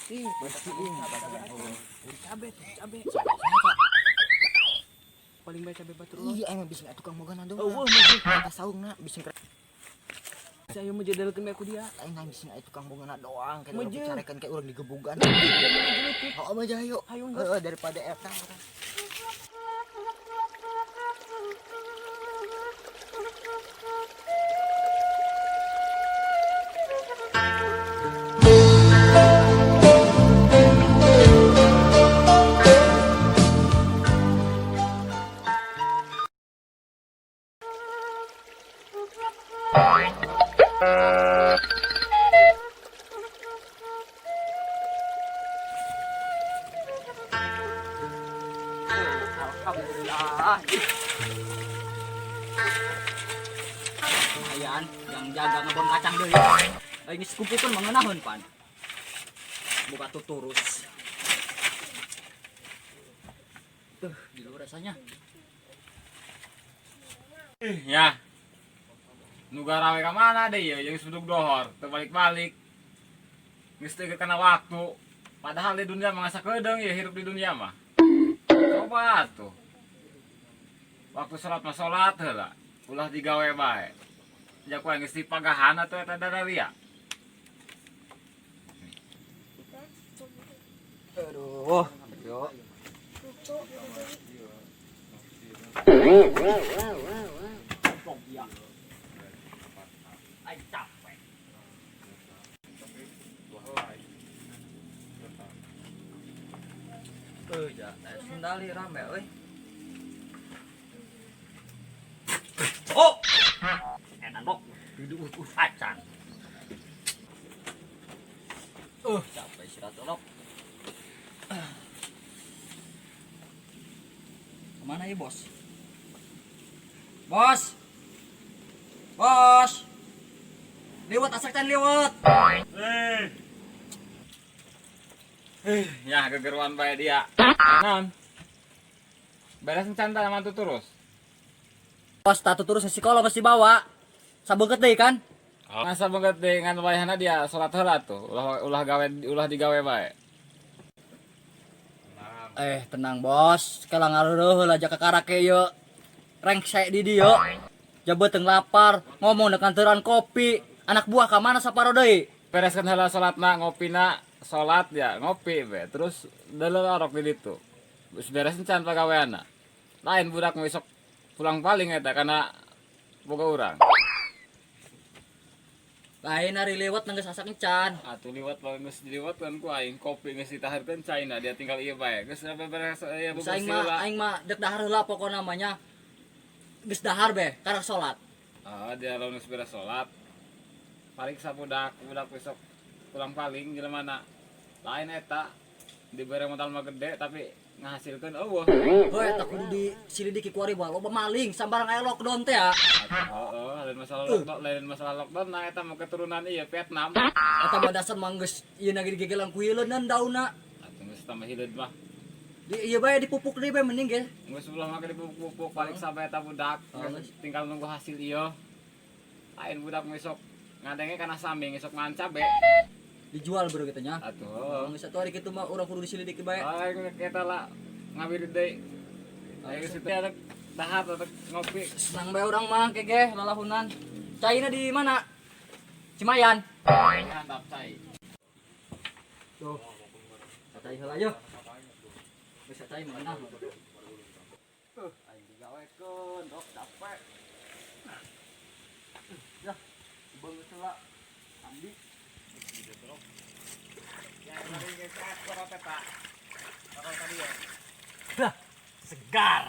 Bersih, bersih. Cabe, cabe. Paling bae cabe batur. Iya, emang bisa tukang boga na Oh, doang. wah, maju. Mata saungna bisa Saya mau jadalkeun bae ku dia. aing nang bisa aya tukang boga na doang kayak urang Maju. dicarekan kayak urang digebugan. Leutik. Oh, maju ayo. Ayo, geus. Heeh, daripada eta. Alhamdulillah. Lumayan, yang jaga ngebon kacang deui. Aing geus kumpulkeun mangenaheun pan. Buka tuturus. Tuh, di luar rasanya. Ya. Nu garawe ka mana deh ya, yang suduk dohor, terbalik-balik. Geus teu kena waktu. Padahal di dunia mah sakedeung ya hirup di dunia mah. Coba tuh. Waktu sholat mah sholat heula. Ulah digawe bae. Jak wae geus dipagahan atuh eta dadaria. Aduh, yo. Aing capek. Ya, sundali rame euy. Oh. Enak dok. Duduk acan. Capek istirahat dok. Kemana ya bos? Bos! Bos! Lewat asak can lewat. Eh. Ya gegeruan bae dia. Naon? Beres encan tah mantu terus. Bos, tatu terus sekolah pasti bawa. Sabeukeut deui kan? Masa banget deh ngan wayahna dia salat heula tuh. Ulah ulah gawe ulah digawe bae. Tenang bos, kalau ngaruh heula aja kakarake ye. Rengsek di dieu. Jabeuteung lapar, ngomong dengan teran kopi. Anak buah ka mana saparo deui? Bereskan heula salatna, ngopina, salat ya, ngopi be. Terus deuleu orok di ditu. Geus beres encan pagaweanna. Lain budak besok pulang paling eta karena boga urang. Lain hari lewat nanggeus asak encan. Atuh liwat bae geus diliwat kan ku aing kopi geus ditaharkeun caina dia tinggal ieu bae. Geus beres ieu Geus aing bebersih mah heula. aing mah dek dahar heula pokona namanya. Geus dahar be, karak salat. Ah, dia lamun geus beres salat. Pariksa budak, budak besok pulang paling jelema. Lain eta dibere modal mah gede tapi ngahasilkeun eueuh. Heuh, eta kudu disilidiki ku ari bae loba maling sambarang aya lockdown teh ya. Heeh, lain masalah lockdown, lain masalah lockdown nah eta mah keturunan ieu Vietnam. Eta mah dasar mah geus ieu na digegelang ku hileun daunna. Atuh geus tambah hileud mah. Di ieu bae dipupuk deui bae mending ge. Geus ulah make dipupuk-pupuk pariksa bae eta budak. Geus tinggal nunggu hasil ieu. Lain budak besok ngadenge kana saming esok manca be. Dijual bro gitu nya. Atuh. Geus atuh ari kitu mah urang kudu disilidiki bae. Aing eta lah ngabirit deui. Aing geus teh ada dahar atau ngopi. Senang bae urang mah kege lalahunan. Caina di mana? Cimayan. Mantap cai. Tuh. Cai heula yeuh. Geus cai mana? Aing digawekeun, dok capek. Ya, beungeut heula. Andi. Ya, mari geus korot eta. Korot tadi ya. Dah, segar.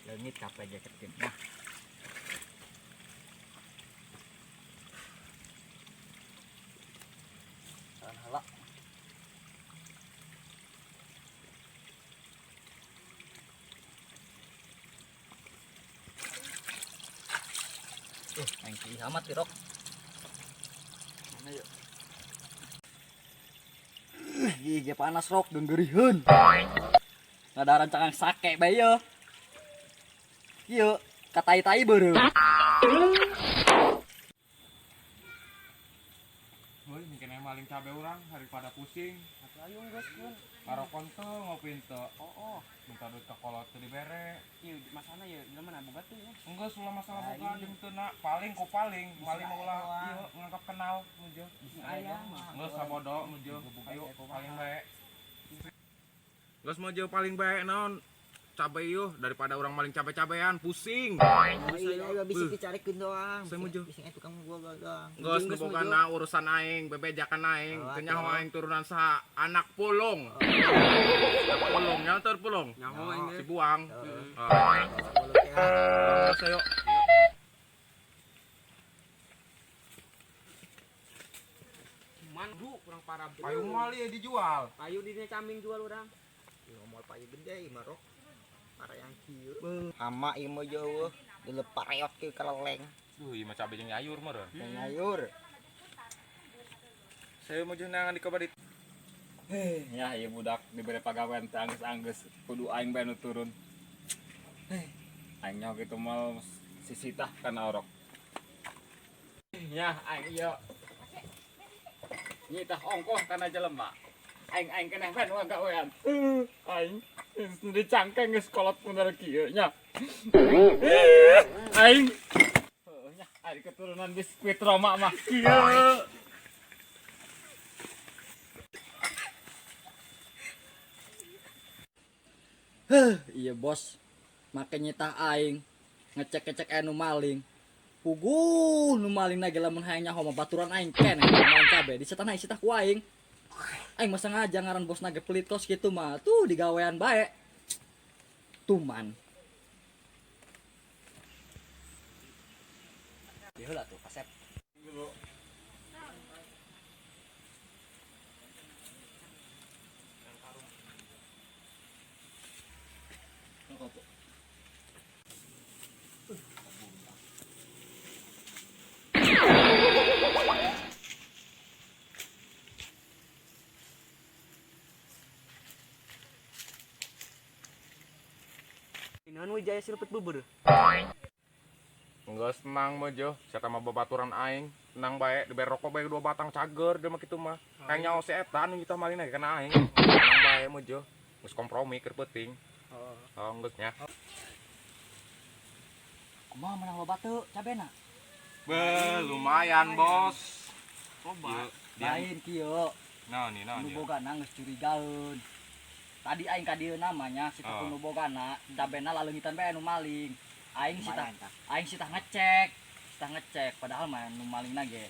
Leungit capek jaket tim. Nah. Tahan heula. Aing ki amat tirok. Mana yuk? Gigi panas rok denggeuriheun. Ada rancangan sake bae ye. Ieu. Katai-tai beureum. Heuy, mikirnya maling cabe urang daripada pusing. Atuh ayo geus keun. Ngarokon teu ngopi teu. Oh, minta duit ka kolot teu dibere. Ieu masana ieu jelema na boga teu ya. Enggeus ulah masalah boga jeung teu na. Paling ku paling, maling mah ulah ieu nganggap kenal mujo. Aya mah. Geus sabodo mujo. Ayo paling bae. Geus mojo paling bae naon? Cabe ieu daripada urang maling cabe-cabean pusing. Ayo ayo bisa dicarikeun doang. Saya mau, Jo. Bisa tukang gua doang. Geus nu bogana urusan aing, bebejakan aing, Oh, teu nyaho aing turunan saha, anak pulung. Pulung, nyaho teu pulung. Nyaho aing Si buang. Heeh. Ah, Ya. geus ayo. Mandu kurang parah. Payung moal ieu dijual. Payu di dinya caming jual urang. Ieu moal payu gede ieu mah rok. Parayang kieu. Hama ieu mah jauh. Dilepareot kieu kaleleng. Duh, ieu mah cabe jeung nyayur meureun. Nyayur. Saya mau jenangan di kabar Ya ieu budak dibere pagawean teh anggeus-anggeus kudu aing bae nu turun. Aing nyaho kitu moal sisitah kana orok. Ya aing ieu. Nyitah ongkoh kana jelema. Aing aing keneh bae nu gawean. Aing geus dicangkeng geus kolot bener kieu nya. Aing. Heuh nya, ari keturunan biskuit Roma mah kieu. Heuh, iya bos. Make nyitah aing ngecek-ngecek aya nu maling. Puguh nu maling na ge lamun hayang nyaho mah baturan aing keneh nu maling cabe. Disetan aing sitah ku aing. Aing mah sengaja ngaran bos nage pelit kos kitu mah. Tuh digawean bae. Tuman. Ieu heula tuh kasep. Naon Wijaya silpet bubur. Geus tenang mojo, sia mah babaturan aing. Tenang bae, dibere rokok bae dua batang cager dia mah kitu mah. Hayang nyaho si eta nu nyitah maling ge kana aing. Tenang bae mojo. Geus kompromi keur peuting. Oh, geus nya. Kumaha menang loba teu cabena? Be, lumayan, Bos. Loba. Lain kieu. Naon nih, naon Nu ieu? bogana geus curigaeun. Tadi aing ka dieu namanya si Oh. nu bogana, cabena laleungitan bae nu maling. Aing sitah Lumayan, tah. aing sitah ngecek, sitah ngecek padahal mah nu malingna ge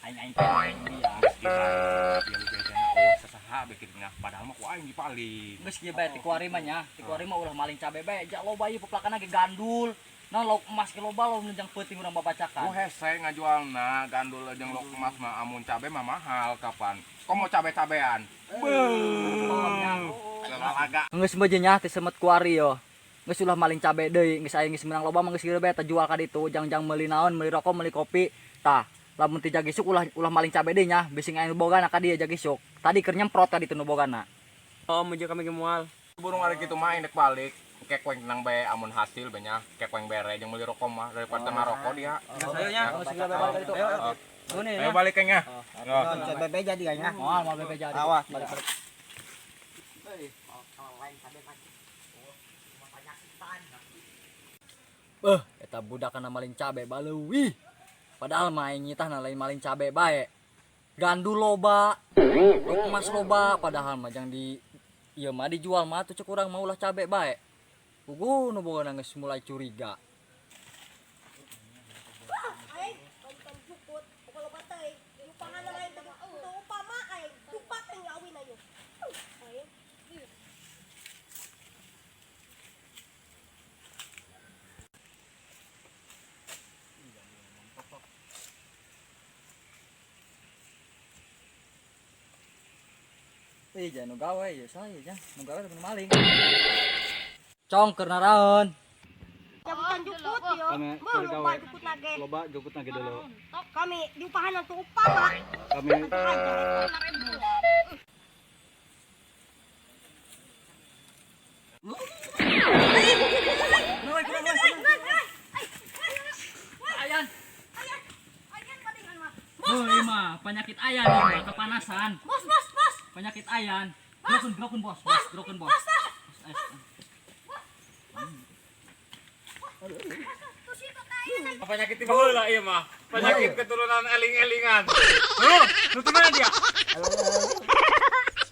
aing aing keneh dia. Geus kieu bae, ieu bejana eueuh sasaha be kitu nya. Padahal mah ku aing dipaling. Geus kieu bae ti kuari mah nya, ti kuari mah ulah maling cabe bae, ja loba ieu peplakanna ge gandul. Nah, lauk emas ge loba lo nunjang peuting urang Ku babacakan. hese ngajualna gandul jeung lok emas mah amun cabe mah mahal kapan. Komo cabe-cabean. Beuh. Lalaga. Geus mah nya ti semet kuari yo. Geus ulah maling cabe deui, geus aing geus menang loba mah geus kieu bae teh jual ka ditu, jang-jang meuli naon, meuli rokok, meuli kopi. Tah, lamun ti jagisuk ulah ulah maling cabe deui nya, bisi aing nu bogana ka dieu jagisuk. Tadi keur nyemprot ka ditu nu bogana. Oh, mojo kami ge moal. Burung ari kitu mah aing dek balik. Kek weng tenang bae amun hasil banyak kek weng bere jeung meuli rokok mah daripada teu ngarokok dia. Ayo nya. Oh, segala balik ka ditu. Ayo. Nuhun ya. Ayo balik kengnya. Cabe beja dia nya. Moal moal bebe jadi. Awas. Balik balik. Eta budak kana maling cabe baleuwih. Padahal mah aing nyitahna lain maling cabe bae. Gandul loba, lauk emas loba padahal mah jang di ieu mah dijual mah tuh cek urang mah ulah cabe bae. Puguh nu bogana geus mulai curiga. Ay, pantang jukot, kalau batay, yung pangalan ay ito upama ay dupat ang awin na yun. Ay, Ih, jangan nu gawe ya saya jangan nu gawe nu maling. Cong keur naraon. Cabutan jukut yo. Kami Mau lupa jukut lagi. Loba jukut lagi dulu. Kami diupahan untuk upama. Kami Ay, Penyakit ayan ieu mah kepanasan. Bos, bos, bos. Penyakit ayan. Gerokeun, gerokeun bos, bos, gerokeun bos. Bos, bos. Bos, eh. Tuh situ kaya. Penyakit tiba heula ieu mah. Penyakit keturunan eling-elingan. Heuh, nu teu mana dia?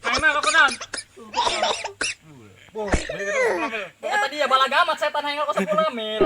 Mana rokonan? Pokoknya tadi ya balaga amat setan hayang ngerokok 10 mil.